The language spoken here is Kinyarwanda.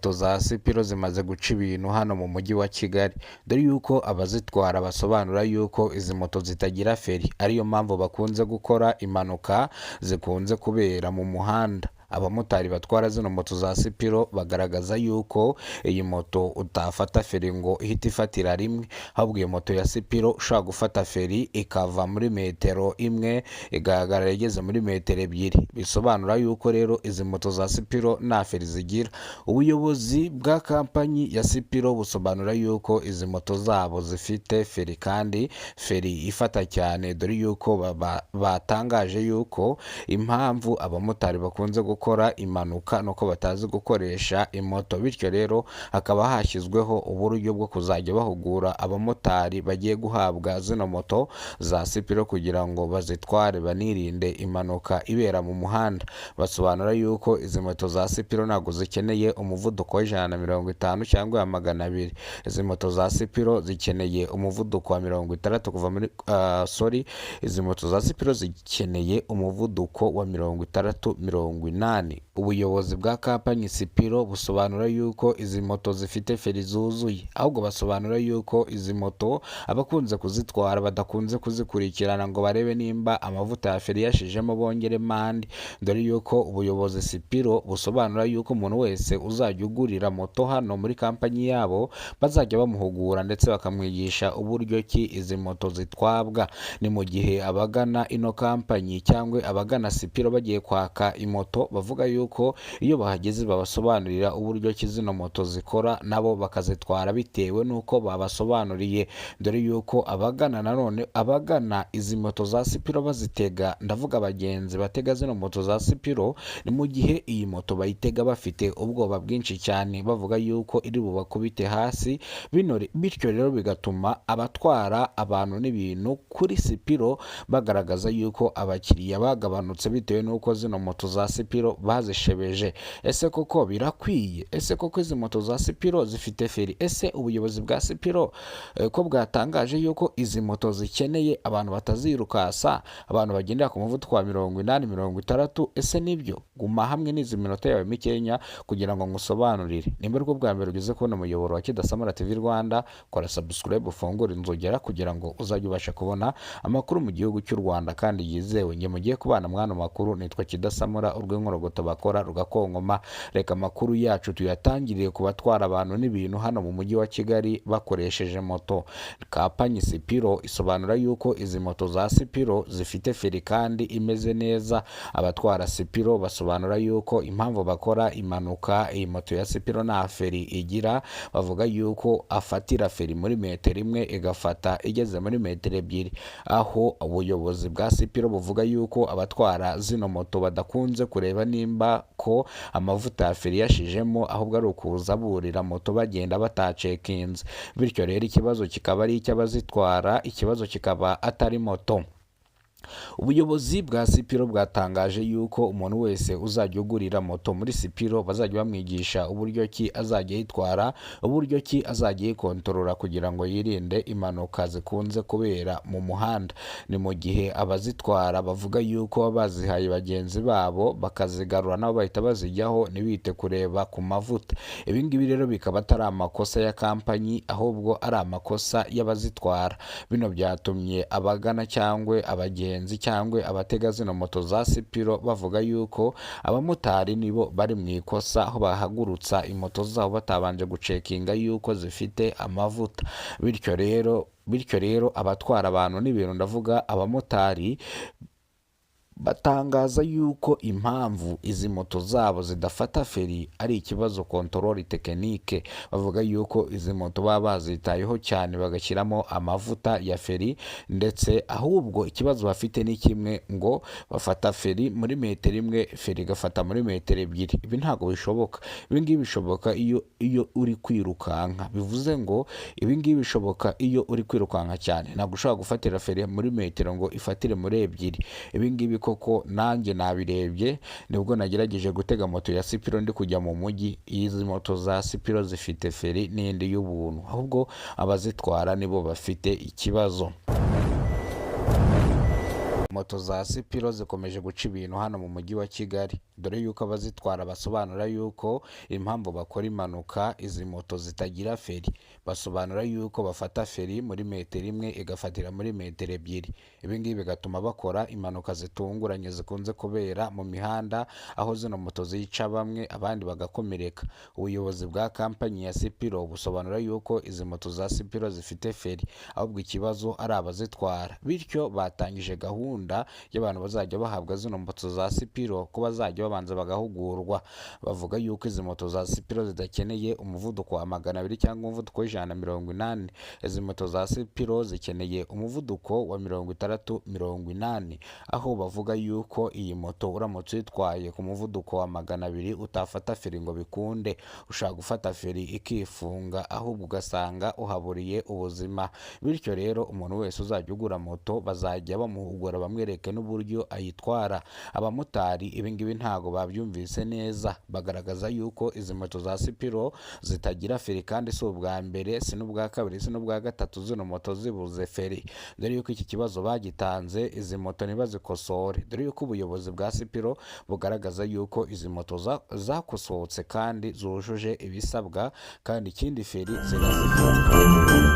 Moto za Sipiro zimaze guca ibintu hano mu mujyi wa Kigali, dore yuko abazitwara basobanura yuko izi moto zitagira feri, ariyo mpamvu bakunze gukora impanuka zikunze kubera mu muhanda. Abamotari batwara zino moto za Sipiro bagaragaza yuko iyi moto utafata feri ngo ihite ifatira rimwe, ahubwo iyo moto ya Sipiro ushobora gufata feri ikava muri metero imwe igahagarara igeze muri metero 2, bisobanura yuko rero izi moto za Sipiro nta feri zigira. Ubuyobozi bwa kampanyi ya Sipiro busobanura yuko izi moto zabo zifite feri kandi feri ifata cyane, dore yuko batangaje yuko impamvu abamotari bakunze gukora impanuka nuko batazi gukoresha imoto, bityo rero hakaba hashyizweho uburyo bwo kuzajya bahugura abamotari bagiye guhabwa zino moto za Sipiro kugira ngo bazitware banirinde impanuka ibera mu muhanda. Basobanura yuko izi moto za Sipiro ntabwo zikeneye umuvuduko wa 150 cyangwa wa 200. Izi moto za Sipiro zikeneye umuvuduko wa 60 kuva muri sorry, izi moto za Sipiro zikeneye umuvuduko wa 60, 80. Ubuyobozi bwa kampanyi Sipiro busobanura yuko izi moto zifite feri zuzuye, ahubwo basobanura yuko izi moto abakunze kuzitwara badakunze kuzikurikirana ngo barebe nimba amavuta ya feri yashijemo bongeremo andi, dore yuko ubuyobozi Sipiro busobanura yuko umuntu wese uzajya ugurira moto hano muri kampanyi yabo bazajya bamuhugura ndetse bakamwigisha uburyo ki izi moto zitwabwa. Ni mu gihe abagana ino kampanyi cyangwa abagana Sipiro bagiye kwaka imoto bavuga yuko iyo bahageze babasobanurira uburyo ki zino moto zikora, nabo bakazitwara bitewe n'uko babasobanuriye, dore yuko abagana nanone abagana izi moto za Sipiro bazitega, ndavuga abagenzi batega zino moto za Sipiro, ni mu gihe iyi moto bayitega bafite ubwoba bwinshi cyane, bavuga yuko iri bubakubite hasi bino, bityo rero bigatuma abatwara abantu n'ibintu kuri Sipiro bagaragaza yuko abakiriya bagabanutse bitewe n'uko zino moto za Sipiro bazishebeje. Ese koko birakwiye? Ese koko izi moto za Sipiro zifite feri? Ese ubuyobozi bwa Sipiro ko bwatangaje yuko izi moto zikeneye abantu batazirukasa, abantu bagendera ku muvuduko wa 80, 60, ese nibyo? Guma hamwe n'izi minota yawe mikenya kugira ngo ngusobanurire. Nimba aribwo bwa mbere ugeze kubona umuyoboro wa Kidasamura TV Rwanda, kora subscribe, ufungure inzogera kugira ngo uzajye ubasha kubona amakuru mu gihugu cy'u Rwanda kandi yizewe. Njye mugiye kubana mwana makuru nitwa Kidasamura, urw'inkorogoto bakora rugakonkoma. Reka amakuru yacu tuyatangiriye ku batwara abantu n'ibintu hano mu mujyi wa Kigali bakoresheje moto. Kampanyi Sipiro isobanura yuko izi moto za Sipiro zifite feri kandi imeze neza. Abatwara Sipiro basobanura yuko impamvu bakora impanuka iyi moto ya Sipiro nta feri igira, bavuga yuko afatira feri muri metero imwe igafata igeze muri metero 2, aho ubuyobozi bwa Sipiro buvuga yuko abatwara zino moto badakunze kureba nimba ko amavuta ya feri yashijemo, ahubwo ari ukuza burira moto bagenda batacekinze, bityo rero ikibazo kikaba ari icy'abazitwara, ikibazo kikaba atari moto. Ubuyobozi bwa Sipiro bwatangaje yuko umuntu wese uzajya ugurira moto muri Sipiro bazajya bamwigisha uburyo ki azajya yitwara, uburyo ki azajya yikontorora kugira ngo yirinde impanuka zikunze kubera mu muhanda. Ni mu gihe abazitwara bavuga yuko baba bazihaye bagenzi babo bakazigarura nabo bahita bazijyaho ntibite kureba ku mavuta. Ibi ngibi rero bikaba atari amakosa ya kampanyi ahubwo ari amakosa y'abazitwara. Bino byatumye abagana cyangwa abagenzi cyangwa abatega zino moto za Sipiro bavuga yuko abamotari nibo bari mu ikosa, aho bahagurutsa imoto zabo batabanje gucekinga yuko zifite amavuta, bityo rero abatwara abantu n'ibintu, ndavuga abamotari, batangaza yuko impamvu izi moto zabo zidafata feri ari ikibazo contrôle technique. Bavuga yuko izi moto baba bazitayeho cyane bagashyiramo amavuta ya feri, ndetse ahubwo ikibazo bafite ni kimwe, ngo bafata feri muri metero imwe, feri igafata muri metero 2. Ibi ntabwo bishoboka. Ibi ngibi bishoboka iyo uri kwirukanka, bivuze ngo ibi ngibi bishoboka iyo uri kwirukanka cyane. Ntabwo ushobora gufatira feri muri metero ngo ifatire muri 2. Ibi ngibi koko nanjye nabirebye, nibwo nagerageje gutega moto ya Sipiro ndi kujya mu mujyi. Izi moto za Sipiro zifite feri n'indi y'ubuntu, ahubwo abazitwara nibo bafite ikibazo. Moto za Sipiro zikomeje guca ibintu hano mu mujyi wa Kigali, dore yuko abazitwara basobanura yuko impamvu bakora impanuka izi moto zitagira feri. Basobanura yuko bafata feri muri metero imwe igafatira muri metero ebyiri. Ibi ngibi bigatuma bakora impanuka zitunguranye zikunze kubera mu mihanda, aho zino moto zica bamwe abandi bagakomereka. Ubuyobozi bwa kampanyi ya Sipiro busobanura yuko izi moto za Sipiro zifite feri, ahubwo ikibazo ari abazitwara. Bityo batangije gahunda y'abantu bazajya bahabwa zino moto za Sipiro ko bazajya babanza bagahugurwa. Bavuga yuko izi moto za Sipiro zidakeneye umuvuduko wa 200 cyangwa umuvuduko wa 180. Izi moto za Sipiro zikeneye umuvuduko wa 60 80, aho bavuga yuko iyi moto uramutse uyitwaye ku muvuduko wa 200 utafata feri ngo bikunde. Ushobora gufata feri ikifunga, ahubwo ugasanga uhaburiye ubuzima. Bityo rero umuntu wese uzajya ugura moto bazajya bamuhugura bamwereke n'uburyo ayitwara. Abamotari ibi ngibi ntago babyumvise neza, bagaragaza yuko izi moto za Sipiro zitagira feri, kandi si ubwa mbere, si n'ubwa kabiri, si n'ubwa gatatu zino moto zibuze feri. Dore yuko iki kibazo bagitanze izi moto ntibazikosore, dore yuko ubuyobozi bwa Sipiro bugaragaza yuko izi moto zakosotse kandi zujuje ibisabwa, kandi ikindi feri zirazifunga.